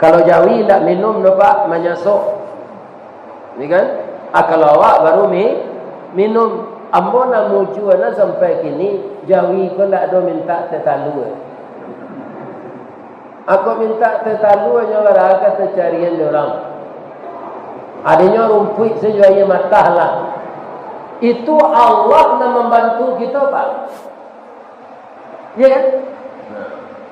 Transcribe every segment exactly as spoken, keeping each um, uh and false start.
Kalau jawi indak minum doh, Pak, manyasok. Ni kan? Ah, kalau awak baru mi-, minum. Ambo nan mujua nan sampai kini, jawi ko ndak ado mintak teh talua. Ako mintak teh talua nyo bara ka tacarian dek urang. Adonyo rumpuik sajo aia matah lah. Itu Allah nan mambantu kito, Pak. Iya kan?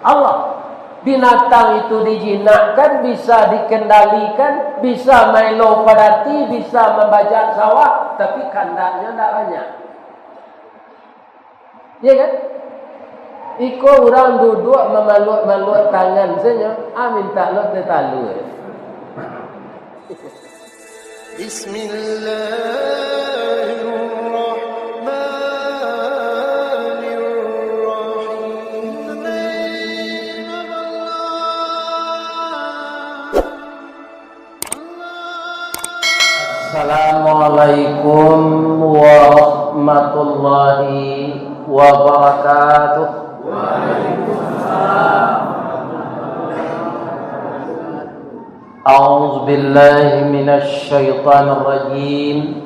Allah. Binatang itu dijinakkan, bisa dikendalikan, bisa maelo padati, bisa mambajak sawah, tapi kandaknyo ndak banyak. Iya kan? Iko urang duduak mamaluak-maluak tangan sajo, ah, mintak lo teh talua. Bismillahirrahmanirrahim. Assalamualaikum warahmatullahi wabarakatuh. أعوذ بالله من الشيطان الرجيم.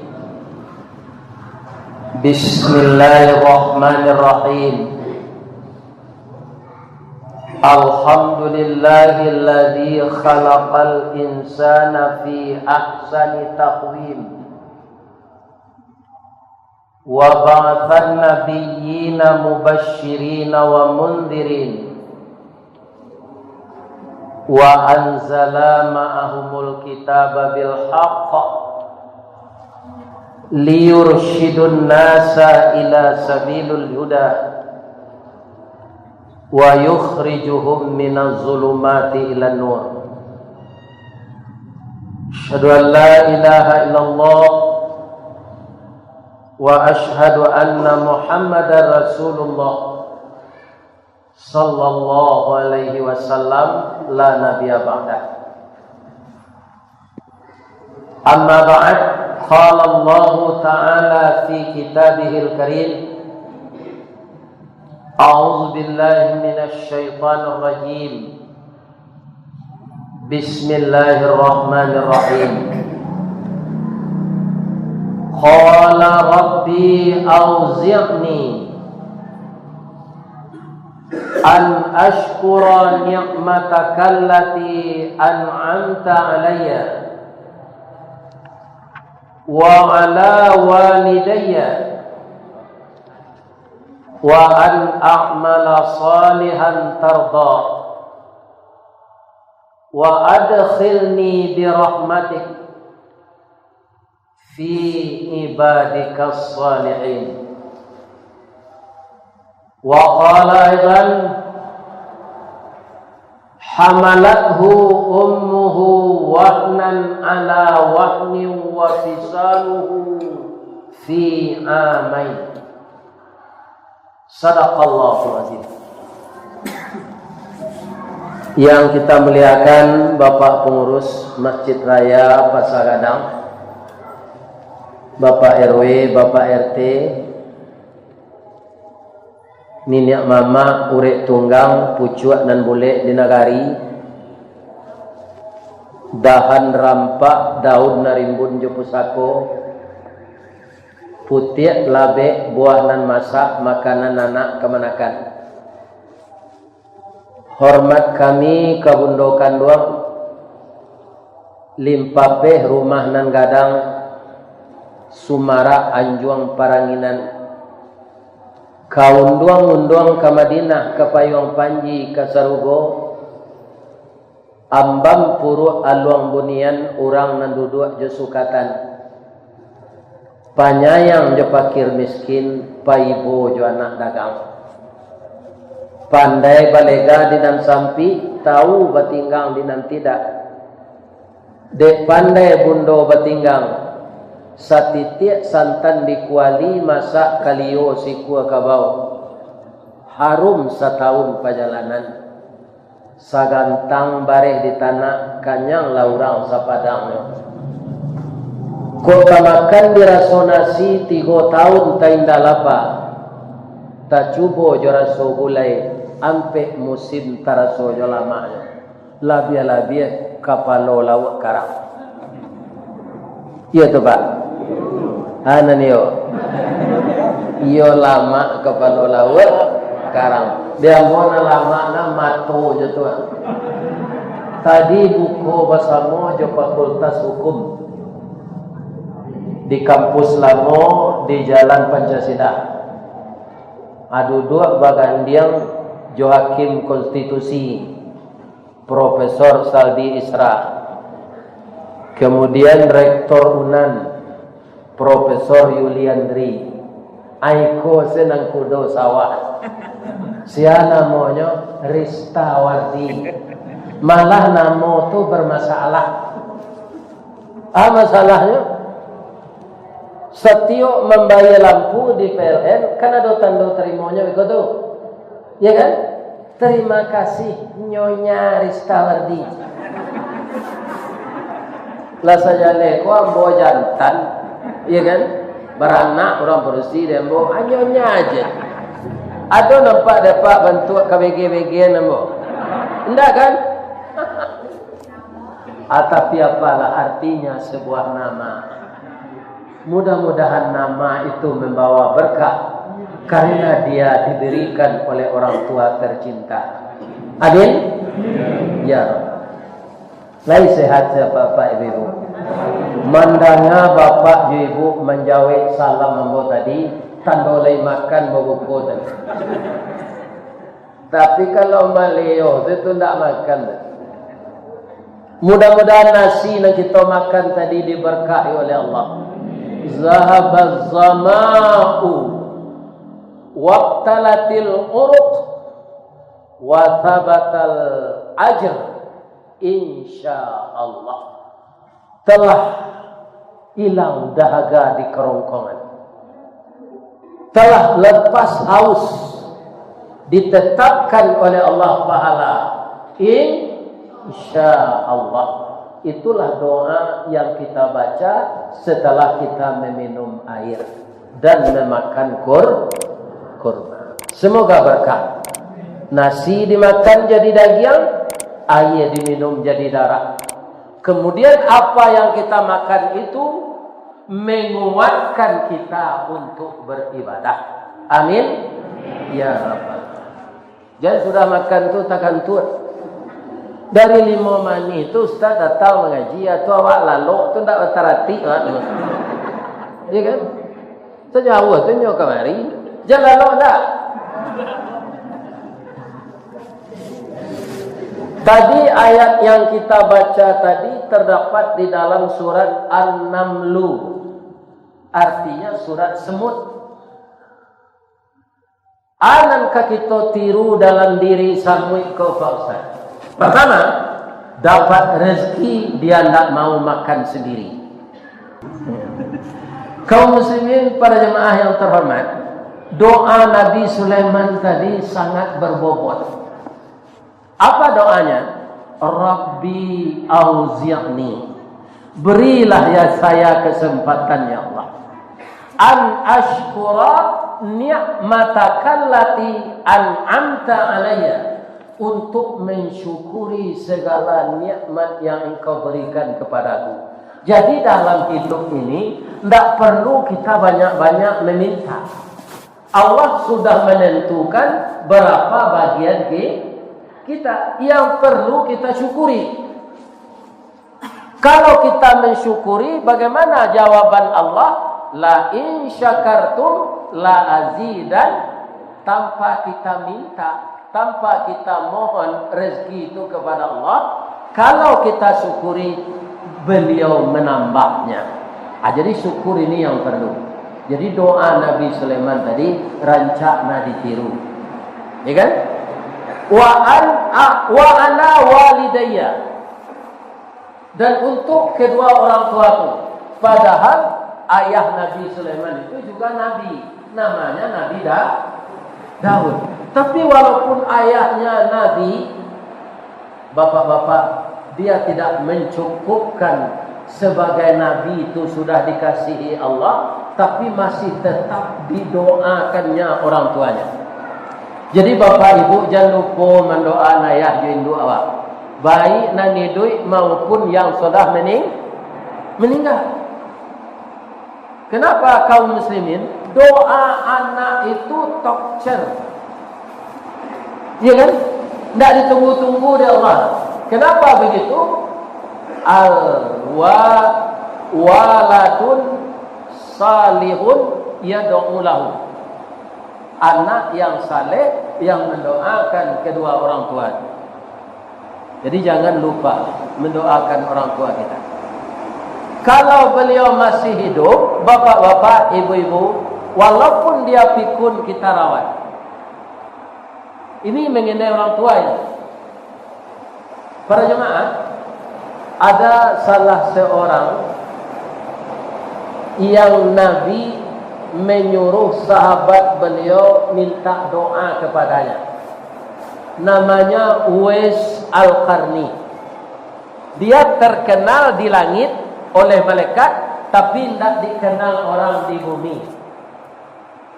بسم الله الرحمن الرحيم. الحمد لله الذي خلق الإنسان في أحسن تقويم. وبعث النبيين مبشرين ومنذرين، وأنزل معهم الكتاب بالحق، ليرشد الناس إلى سبيل الهدى، ويخرجهم من الظلمات إلى النور. أشهد أن لا إله إلا الله، وأشهد أن محمدا رسول الله، صلى الله عليه وسلم، لا نبي بعده. أما بعد، قال الله تعالى في كتابه الكريم، أعوذ بالله من الشيطان الرجيم. بسم الله الرحمن الرحيم. قال رب أوزعني أن أشكر نعمتك التي أنعمت علي وعلى والدي وأن أعمل صالحا ترضاه وأدخلني برحمتك في عبادك الصالحين. وقال أيضا، حملته أمه وهنا على وهن وفصاله في عامين. Sadaqallahul Azim. Yang kita muliakan Bapak Pengurus Masjid Raya Pasar Gadang, Bapak R W, Bapak R T, niniak mamak, urek tunggang, pucuak nan bulek di nagari, dahan rampak, daun nan rimbun jo pusako, putiak labek, buah nan masak, makanan anak kamanakan. Hormat kami ka bundo kanduang, limpapeh rumah nan gadang, sumarak anjuang paranginan, ka unduang-unduang ka Madinah, ka payuang panji ka sarugo, ambam puruak aluang bunian, urang nan duduak jo sukatan. Panyayang jo pakir miskin, paibo jo anak dagang. Pandai balega di nan sampik, tau batinggang di nan tidak. Dek pandai bundo batinggang, satitiak santan di kuali, masak kalio sikua kabau. Harum satahun pajalanan. Sagantang bareh di tanak, kanyang lah urang sapadangnyo. Kok tamakan diraso nasi, tigo tahun tainda lapa. Tacubo jo raso gulai, ampek musim taraso jo lamaknyo. Labiah-labiah kapalo lauak karang. Iyo tu, Pak? Anan iyo. Iyo lamak kapalo lauak karang. Di ambo nan lamak nan mato jo tu, Pak. Tadi buko basamo jo Fakultas Hukum di kampus lamo di Jalan Pancasila. Aduduak bagandiang jo Hakim Konstitusi, Profesor Saldi Isra, kemudian Rektor Unan, Profesor Yuliandri, aiko se nan kudo sawah. Sia namonyo Ristawardi. Malah namo tu bermasalah. Ah, masalahnyo, satiok mambayia lampu di P L N, kan ado tando tarimonyo iko tu. Ya kan? "Terima kasih, Nyonya Ristawardi." Lah sajaleh ko ambo jantan, ya kan? Baranak urang padusi di ambo, ah, nyonya aja. Ado nampak dek Apak bantuak kabege-begean ambo? Indak kan? Ah, tapi apalah artinya sebuah nama? Mudah-mudahan nama itu membawa berkah karena dia diberikan oleh orang tua tercinta. Amin. Ya Rabb. Lai sehat sia Bapak ibu-ibu? Mandanga Bapak jo Ibu manjawek salam ambo tadi, tando lai makan babuko tadi. Tapi kalau maleo tu, tu ndak makan tu. Mudah-mudahan nasi nan kito makan tadi diberkahi oleh Allah. Zahabaz zama'u wabtalatil uruq wa thabatal ajr, insyaallah. Telah hilang dahaga di kerongkongan, telah lepas haus, ditetapkan oleh Allah pahala, insya Allah. Itulah doa yang kita baca setelah kita meminum air dan memakan kur-, kurma. Semoga berkah. Nasi dimakan jadi dagiang, air diminum jadi darah. Kemudian apa yang kita makan itu menguatkan kita untuk beribadah. Amin. Ya Rabbal. Jan sudah makan tu takantuak. Dari limo manih tu Ustaz datang mangaji, atau awak lalok tu ndak bataratik awak tu. Ya kan? Sajauah tu nyo kamari, jan lalok ndak? Tadi ayat yang kita baca tadi terdapat di dalam surat An-Namlu, artinya surat semut. A nan ka kito tiru dalam diri samuik ko, Pak Ustaz? Pertama, dapat rezeki, dia ndak mau makan sendiri. Kaum muslimin, para jemaah yang terhormat, doa Nabi Sulaiman tadi sangat berbobot. Apa doanya? "Rabbi auzi'ni." Berilah ya saya kesempatan, ya Allah. "An asykura ni'matakallati an'amta alayya." Untuk mensyukuri segala nikmat yang Engkau berikan kepadaku. Jadi dalam hidup ini, ndak perlu kita banyak-banyak meminta. Allah sudah menentukan berapa bagian ki-, kita. Yang perlu kita syukuri. Kalau kita mensyukuri, bagaimana jawaban Allah? "La in syakartum la azidan." Tanpa kita minta, tanpa kita mohon rezeki itu kepada Allah, kalau kita syukuri, Beliau menambahnya. Ah, jadi syukur ini yang perlu. Jadi doa Nabi Sulaiman tadi rancak nak ditiru. Ya kan? "Wa an, a, wa ala walidayya." Dan untuk kedua orang tuaku. Padahal ayah Nabi Sulaiman itu juga nabi. Namanya Nabi Da-, Daud. Tapi walaupun ayahnya nabi, bapak-bapak, dia tidak mencukupkan sebagai nabi itu sudah dikasihi Allah, tapi masih tetap didoakannya orang tuanya. Jadi bapak ibu, jan lupo mandoakan ayah jo induak awak. Baik nan iduik maupun yang sudah mening-, meninggal. Kenapa kaum muslimin, doa anak itu torture? Iya kan? Ndak ditunggu-tunggu dek Allah. Kenapa begitu? Al wa-, waladun salihun yad'u lahu. Anak yang saleh yang mendoakan kedua orang tua. Jadi, jangan lupa mendoakan orang tua kita. Kalau beliau masih hidup, bapak-bapak, ibu-ibu, walaupun dia pikun, kita rawat. Ini mengenai orang tua ini. Para jemaah, ada salah seorang yang Nabi menyuruh sahabat beliau minta doa kepadanya. Namanya Uwais Al-Qarni. Dia terkenal di langit oleh malaikat, tapi indak dikenal orang di bumi.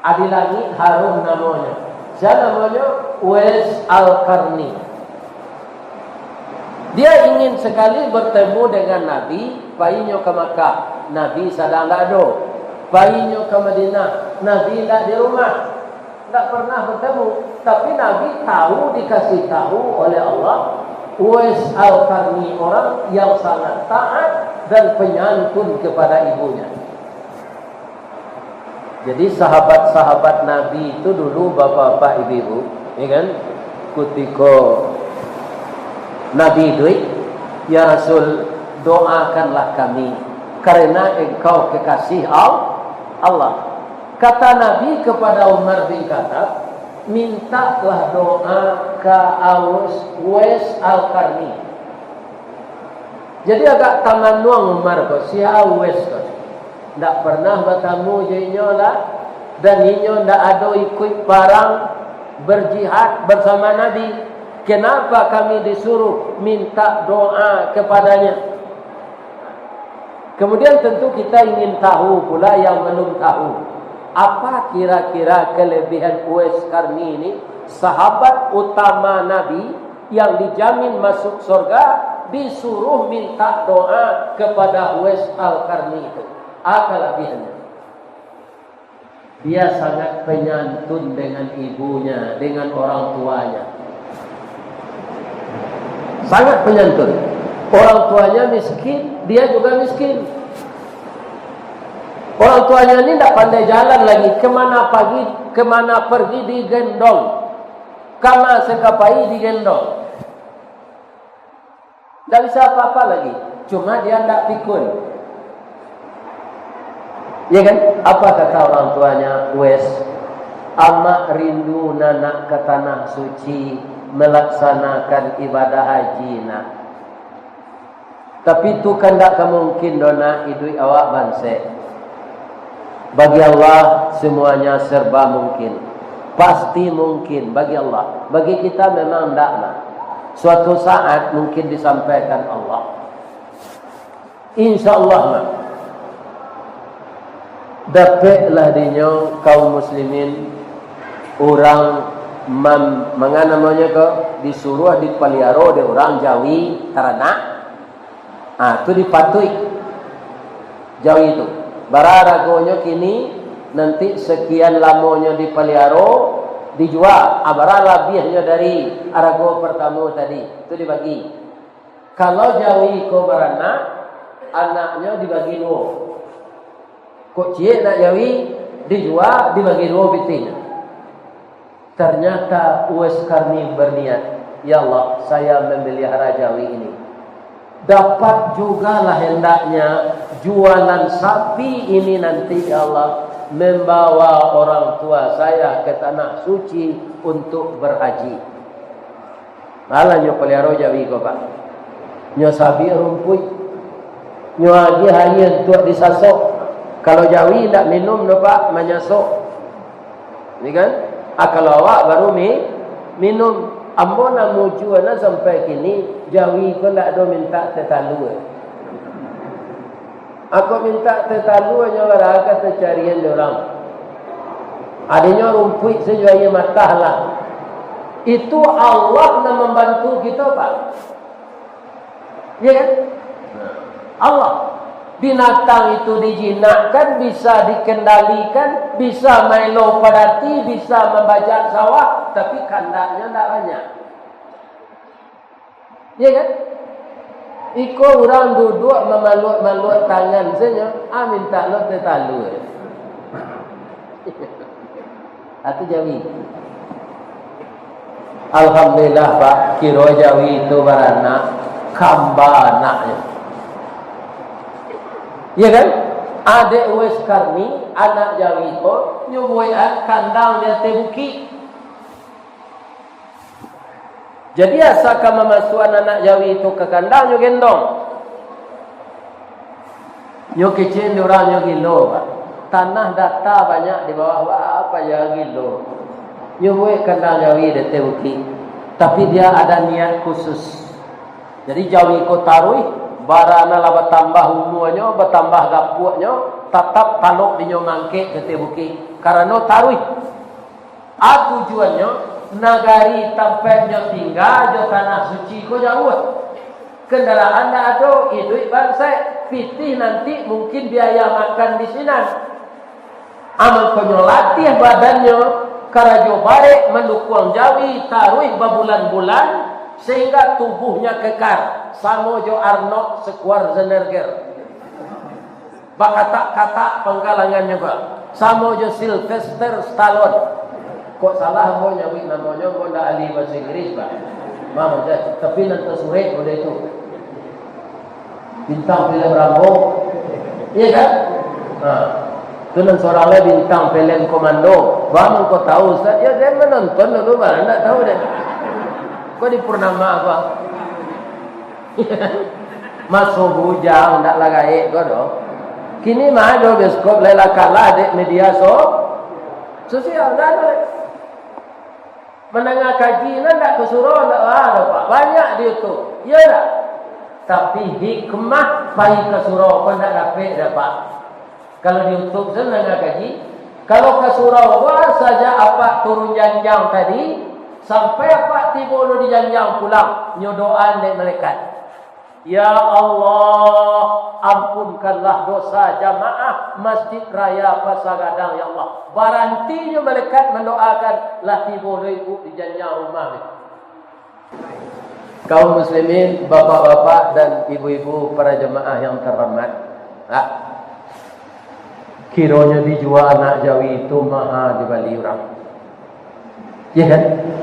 Ah, di langit harum namonyo. Sia namonyo? Uwais Al-Qarni. Dia ingin sekali bertemu dengan Nabi, painyo ka Makkah. Nabi sadang ndak ado. Painyo ka Madinah. Nabi ndak di rumah. Ndak pernah bertemu. Tapi Nabi tahu, dikasih tahu oleh Allah, Uwais Al-Qarni orang yang sangat taat dan penyantun kepada ibunya. Jadi, sahabat-sahabat Nabi itu dulu, bapak-bapak, ibu-ibu, ya kan, kutiko Nabi iduik, "Ya Rasul, doakanlah kami, karena Engkau kekasih Al-, Allah." Kata Nabi kepada Umar bin Khattab, "Mintalah doa ka Aus-, Uwais Al-Qarni." Jadi, agak tamanuang Umar ko, si Uwais ko. Ndak pernah batamu jo inyo lah, dan inyo ndak ado ikuik parang, berjihad bersama Nabi. Kenapa kami disuruh minta doa kepadanya? Kemudian, tentu kita ingin tahu pula yang belum tahu, apa kira-kira kelebihan Uwais Qarni ini, sahabat utama Nabi, yang dijamin masuk surga, disuruh minta doa kepada Uwais Al-Qarni itu. Apa kelebihannya? Dia sangat penyantun dengan ibunya, dengan orang tuanya. Sangat penyantun. Orang tuanya miskin, dia juga miskin. Orang tuanya ni ndak pandai jalan lagi. Kemana pagi, kemana pergi digendong. Kama sakapai digendong. Ndak bisa apa-apa lagi. Cuma dia ndak pikun. Ya kan? Apa kata orang tuanya, "Wes, amak rindu nak ka Tanah Suci, melaksanakan ibadah haji, nak. Tapi tu kan ndak ka mungkin doh, nak, iduik awak bansek. Bagi Allah, semuanya serba mungkin. Pasti mungkin bagi Allah. Bagi kita memang ndak, nak. Suatu saat mungkin disampaikan Allah. Insya Allah, nak." Dapeklah dinyo kaum muslimin, urang mam-, manga namonyo ko, disuruah dipaliaro dek urang jawi taranak. Ah, tu dipatuik jawi tu. Bara aragonyo kini, nanti sekian lamonyo dipaliaro, dijua. Ah, bara labiahnyo dari arago partamo tadi, tu dibagi. Kalau jawi ko baranak, anaknyo dibagi duo. Kok ciek nak jawi, dijua, dibagi duo pitihnyo. Ternyata Uwais Qarni berniat, "Ya Allah, saya memelihara jawi ini. Dapat jugalah hendaknya jualan sapi ini nanti, ya Allah, membawa orang tua saya ke Tanah Suci untuk berhaji." Alah nyo paliaro jawi ko, Pak. Nyo sabiak rumpuik. Nyo agiah aia untuak disasok. Kalau jawi indak minum doh, Pak, manyasok. Ni kan? Ah, kalau awak baru mi-, minum. Ambo nan mujua nan sampai kini, jawi ko ndak ado mintak teh talua. Ako mintak teh talua nyo bara ka tacarian dek urang. Adinyo rumpuik sajo aia matah lah. Itu Allah nan mambantu kito, Pak. Ya kan? Allah. Binatang itu dijinakkan, bisa dikendalikan, bisa maelo padati, bisa mambajak sawah, tapi kandaknyo ndak banyak. Ya kan? Iko urang duduak mamaluak-maluak tangan sajo, ah, mintak lo teh talua. Atau jawi. Alhamdulillah, Pak, kiro jawi tu baranak, kamba anaknyo. Ya kan? Adek Uwais Karni, anak jawi ko, nyo buekan kandang di ateh bukik. Jadi, asa ka mamasuakan anak jawi tu ka kandang, nyo gendong. Nyo kecek dek urang, nyo gilo, Pak. Tanah data banyak di bawah, Pak, apa yo gilo. Nyo buek kandang jawi di ateh bukik. Tapi dia ada niat khusus. Jadi, jawi ko taruih, bara nan lah batambah umuanyo, batambah gapuaknyo, tatap talok dinyo mangkek ka ateh bukik. Karano taruih. A tujuannyo, nagari tampaiknyo tingga jo tanah suci ko jauah. Kandaraan ndak ado, iduik bansaik, pitih nanti mungkin biaya makan di sinan. Amun ko nyo latiah badannyo, karajo barek mandukuang jawi taruih babulan-bulan, sahingga tubuhnyo kekar, samo jo Arnold Schwarzenegger. Bakatak-katak panggalangannyo ko. Samo jo Sylvester Stallone. Kok salah ambo nyabuik namonyo, ambo ndak ahli bahaso Inggirih, Pak. Maaf sajo, tapi nan tasurek model itu. Bintang filem Rambo. Iya kan? Ha. Tu nan surang lai bintang filem Komando. Bang, kok tahu, Ustaz? Ya, den manonton dulu, Bang. Ndak tahu den. Kok di Purnama, Bang? Maso bujang, ndak lah gaek ko doh. Kini mah ado bioskop, lai lah kalah dek media so-, sosial, ndak ado lai. Mandanga kaji, nan ndak ka surau, ndak lah doh, Pak. Banyak di YouTube. Iyo ndak? Tapi hikmah pai ka surau ko ndak dapek doh, Pak. Kalau di YouTube tu nanga kaji, kalau ka surau, wah, sajak apak turun janjang tadi, sampai apak tibo lo di janjang pulang, nyo doaan dek malaikat. Ya Allah, ampunkanlah dosa jamaah Masjid Raya Pasar Gadang, ya Allah. Baranti nyo malaikat mandoakan, lah tibo lo ibu di janjang rumah ni. Kaum muslimin, bapak-bapak dan ibu-ibu, para jamaah yang terhormat, ah, kironyo dijual anak jawi itu maha dibali urang. Ya kan?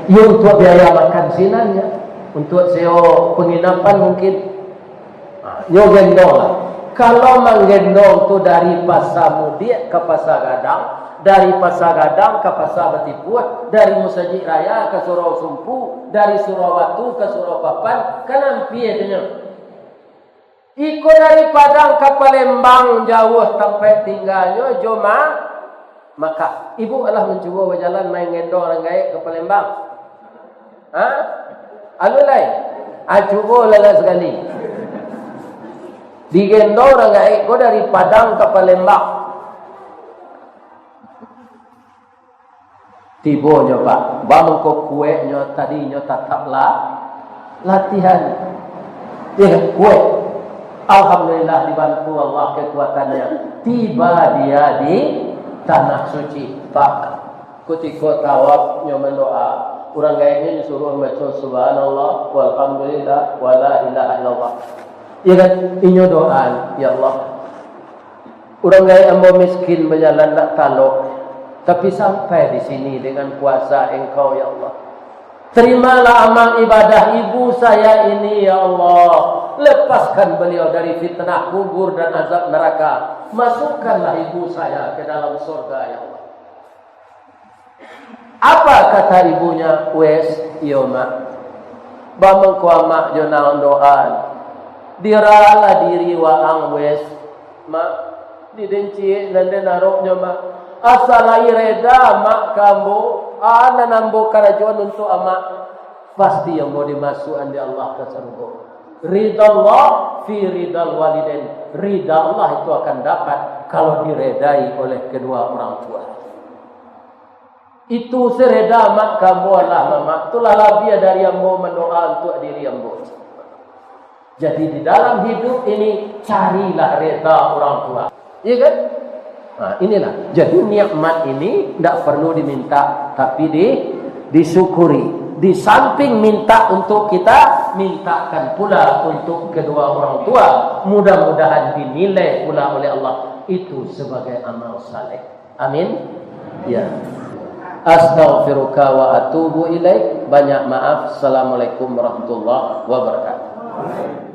Ya, untuk biaya makan sinannya, untuk sewa penginapan mungkin. Ha, nyo gendong lah. Kalau manggendong tu dari Pasar Mudiak ka Pasar Gadang, dari Pasar Gadang ka Pasar Batipuah, dari Musajik Raya ka Surau Sumpu, dari Surau Batu ka Surau Papan, kan ampia tu nyo. Iko dari Padang ka Palembang, jauah tampek tingganyo jo ma-, Makkah. Ibu alah mancubo bajalan main gendong urang gaek ka Palembang? Ha? Alun lai? Ah, cubo lah, lah sakali. Digendong urang gaek ko dari Padang ka Palembang. Tibonyo, Pak, bamangko kueknyo tadinyo tataplah latihan. Ya, kuek. Alhamdulillah, dibantu Allah kekuatannya. Tiba dia di Tanah Suci, Pak. Kutiko tawaf nyo mandoa, urang gaeknyo disuruah mambaco subhanallah, walhamdulillah, wala ilaha illallah. Ya kan? Inyo doaan, "Ya Allah, urang gaek ambo miskin, bajalan ndak talok, tapi sampai di sini dengan kuasa Engkau, ya Allah. Terimalah amal ibadah ibu saya ini, ya Allah. Lepaskan beliau dari fitnah kubur dan azab neraka. Masukkanlah ibu saya ke dalam surga, ya Allah." Apa kata ibunya? "Wes, iyo, Mak. Bamangko amak jo naon doaan. Diralah diri waang, wes, Mak. Di den ciek nan den aroknyo, Mak. Asa lai reda, Mak, ka ambo, a, nan ambo karajoan untuak amak, pasti ambo dimasuakan dek Allah ka sarugo. Ridallah fi ridal walidain. Rida Allah itu akan dapat kalau diredai oleh kedua orang tua." Itu sireda amak ka ambo, alah, Mamak, tu lah labiah dari ambo mandoa untuak diri ambo. Jadi, di dalam hidup ini, carilah reda orang tua. Iya kan? Nah, inilah. Jadi, nikmat ini ndak perlu diminta, tapi di, disyukuri. Di samping minta untuk kita, mintakan pula untuk kedua orang tua. Mudah-mudahan dinilai pula oleh Allah itu sebagai amal saleh. Amin. Ya. Astaghfiruka wa atubu ilaik. Banyak maaf. Assalamualaikum warahmatullahi wabarakatuh.